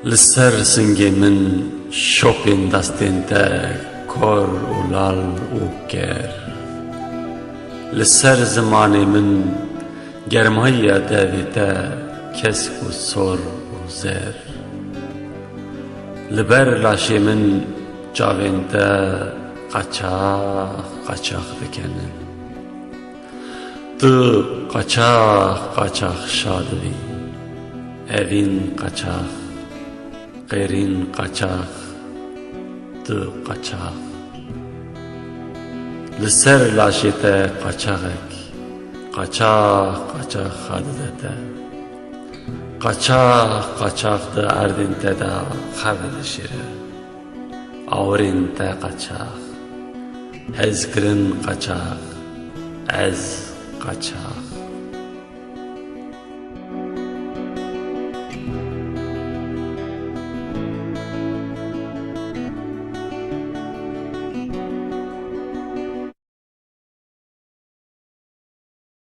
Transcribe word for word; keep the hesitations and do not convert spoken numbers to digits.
Li ser singê min şopên destên te kor û lal û ker. Li ser zimanê min germayiya devê te kesk û sor û zer. Li ber laşê min çavên te qaçax qaçax dikenin. Tu qaçax qaçax şa dibî. Evîn qaçax, qêrîn qaçax, tu qaçax. Li ser laşê te qaçaxek, qaçax qaçax xwe dide te. Qaçax qaçax di erdên te de xev dişêre. Awirên te qaçax, hezkirin qaçax, ez qaçax.